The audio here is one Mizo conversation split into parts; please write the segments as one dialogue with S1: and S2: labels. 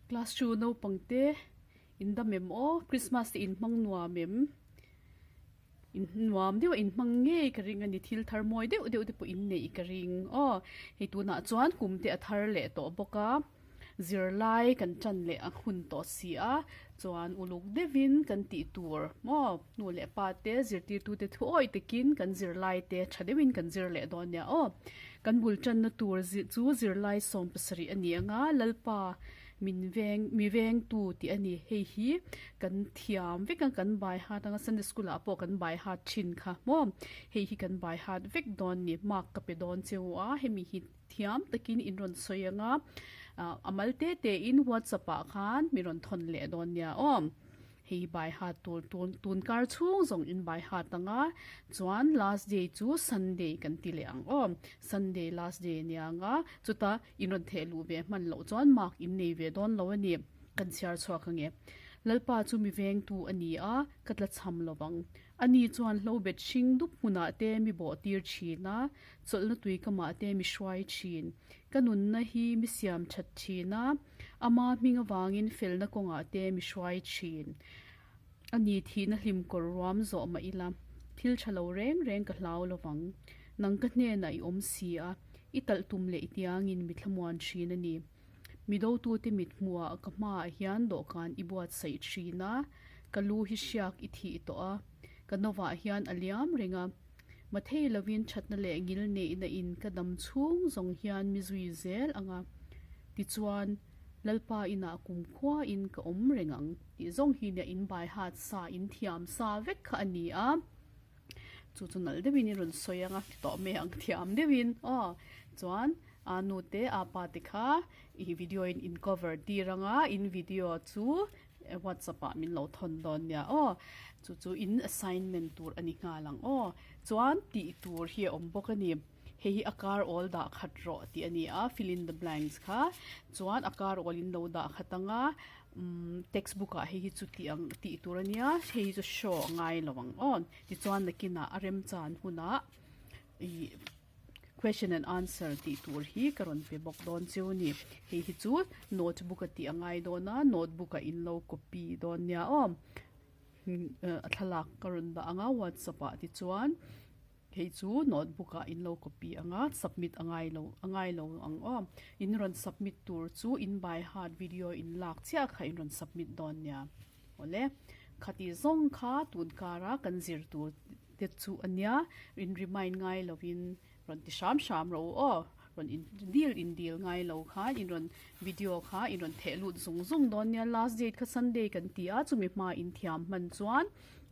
S1: Class two naupang te in dam em aw Christmas te in hmang nuam em in nuam deuh a in hmang ngei ka ring a ni thil thar mawi deuh deuh te pawh in neih ka ring aw hei tunah chuan kum te a thar leh tawh bawk a zirlai kan tan leh a hun tawh si a chuan uluk deuhin kan tih tur maw nu leh pa te zirtirtu te thu awih takin kan zirlai te tha deuhin kan zir leh dawn nia aw kan bul tanna tur chu zirlai 70 a ni anga Lalpa min veng mi vengtu tih a ni hei hi kan thiam vek a kan bai hat anga Sunday school ah pawh kan bai hat thin kha maw hei hi kan bai hat vek dawn ni mark ka pe dawn cheu a hemi hi thiam takin in rawn sawi anga ah a mal te te in whatsapp ah khan mi rawn thawn leh dawn nia aw. Hei bai hat tur tun tun kar chhung zawng in bai hat anga chuan last day chu Sunday kan ti leh ang aw Sunday last day ania anga chuta in rawn theh luh ve hman loh chuan mark in nei ve dawn lo a ni kan chhiar chhuak ange Lalpa chu mi vengtu a ni a ka tla cham lo vang ani chuan hlo bet hring dup hmunah te mi bawh tir thin a chawlhna tui kamah te mi hruai thin ka nunna hi mi siam that thin a. Ama hming avangin felna kawngah te mi hruai thin. A ni thihna hlim kawr ruam zawh mah ila, thil tha lo reng reng ka hlau lovang. Nang ka hnenah i awm si a, i talh tum leh i tiangin mi thlamuan thin a ni. Mi dotute mit hmuhah ka hmaah hian dawhkan i buatsaih thin a, ka lu hi hriak i thih tawh a, ka novah hian a liam reng a. Mathei lovin thatna leh ngil neihna in ka dam chhung zawng hian mi zui zel ang a, tichuan Lalpa inah kumkhua in ka awm reng ang tih zawng hi nia in bai hat sa in thiam sa vek kha a ni a, chu chu nalh deuhin i rawn sawi ang a ti tawh mai ang thiam deuhin aw chuan a nu te a pa te kha i video in in cover tir ang a in video chu Whatsapp ah min lo thawn dawn nia aw chu chu in assignment tur a ni nghal ang aw chuan tih tur hi a awm bawk a ni hei hi a kar awl dah khat rawh tih a ni a fill in the blanks kha chuan a kar awl in lo dah khat ang a umm textbook ah hei hi chu tih ang tih tur a nia hei hi chu show a ngai lo ang aw tichuan nakinah a remchan hunah ih. Question and answer tih tur hi ka rawn pe bawk dawn cheu a ni. Hei hi chu notebook a tih a ngai dawn a, notebook ah in lo copy dawn nia aw. A thlalak ka rawn dah ang a whatsapp ah tichuan hei chu notebook ah in lo copy ang a, submit a ngai lo a ngai lo ang aw. In rawn submit tur chu in by heart video in lak chiah kha in rawn submit dawn nia. Awle, khati zawng kha tun kara kan zir tur te chu a nia, in remind ngai lovin rawn ti hram hram rawh u aw, rawn in dil in dil ngai lo khan in rawn video kha in rawn theh lut zung zung dawn nia, last date kha Sunday kan ti a, chumi hma in thiam hman chuan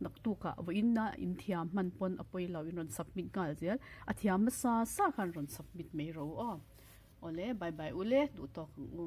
S1: naktukah vawiin a in thiam hman pawn a pawi lo in rawn submit nghal zel, a thiam hmasa sa khan rawn submit mai rawh u aw, awle bye bye ule duh tawk ang u.